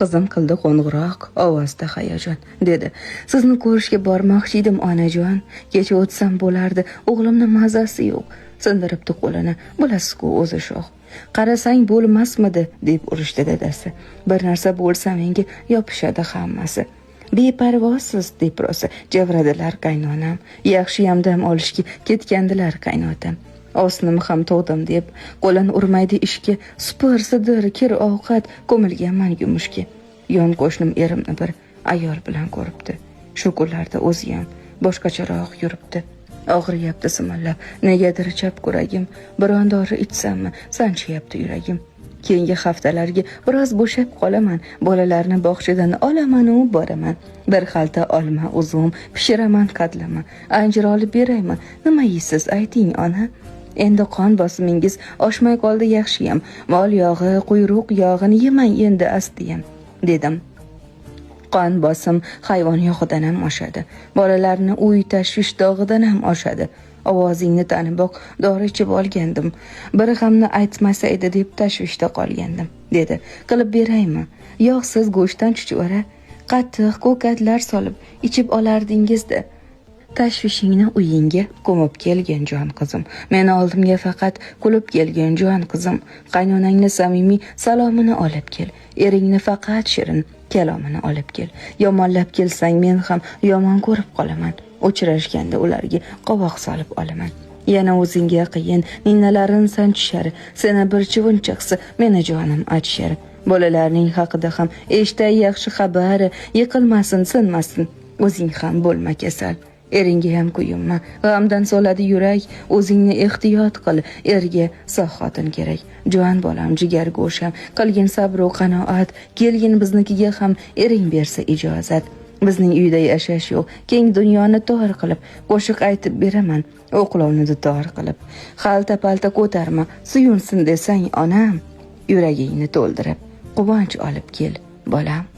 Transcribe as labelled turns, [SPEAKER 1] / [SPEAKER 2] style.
[SPEAKER 1] Qizim qildi qo'ng'iroq, ovozda hayajon. Dedi: "Sizni ko'rishga bormoqchi edim, onajon. Kecha o'tsam bo'lardi, o'g'limni mazasi yo'q. Sindiribdi qo'lini, bilasiz-ku o'zi sho'x. Qarasang bo'lmasmidi?" deb urishdi dadasi. "Bir narsa bo'lsa menga yopishadi hammasi. Beparvosiz" deb rosa javradilar qaynonam. Yaxshiyam dam olishga ketgandilar qaynotam. Osnim ham tug'dim deb qo'lin urmaydi ishga, supur sidir kir ovqat ko'milganman yumushga. Yon qo'shnim erimni bir ayol bilan ko'ribdi. Shu kunlarda o'ziyam boshqacharoq yuribdi. Og'riyapti simillab, negadir chap kuragim, biron dori ichsammi, sanchyapti yuragim. Keyingi haftalarga biroz bo'shab qolaman, bolalarni bog'chadan olaman u boraman. Bir xalta olma, uzum pishiraman, qatlama, anjir olib beraymi? Nima yeysiz, ayting ona. Endi qon bosimingiz oshmay qoldi yaxshiyam. Mol yog'i, quyruq yog'ini yemang endi astiyam, dedim. Qon bosim hayvon yog'idan ham oshadi. Bolalarni uy tashvish dog'idan ham oshadi. Ovozingni taniboq dori ichib olgandim. Bir g'amni aytmasa edi deb tashvishda qolgandim, dedi. Qilib beraymi? Yog'siz go'shtdan chuchvara, qattiq ko'katlar solib ichib olardingiz-da. Tashvishingni uyingga ko'mib kelgin jon qizim. Meni oldimga faqat kulib kelgin jon qizim. Qaynonangni samimiy salomini olib kel. Eringni faqat shirin kalomini olib kel. Yomonlab kelsang men ham yomon ko'rib qolaman. Uchrashganda ularga qovoq solib olaman. Yana o'zingga qiyin ninnalarin sanchishar. Seni bir chivin chaqsa meni jonim achishar. Bolalarning haqida ham eshitay yaxshi xabar, yiqilmasin, sinmasin. O'zing ham bo'lma kasal. Eringga ham kuyinma, g'amdan soladi yurak, o'zingni ehtiyot qil, erga sog' xotin kerak. Jon bolam, jigar go'sham, qilgin sabr u qanoat, kelgin biznikiga ham ering bersa ijozat. Bizning uyda yashash yo'q, keng dunyoni tor qilib, qo'shiq aytib beraman, o'qlovni dutor qilib. Xalta palta ko'tarma, suyunsin desang onam, yuragingni to'ldirib, quvonch olib kel, bolam.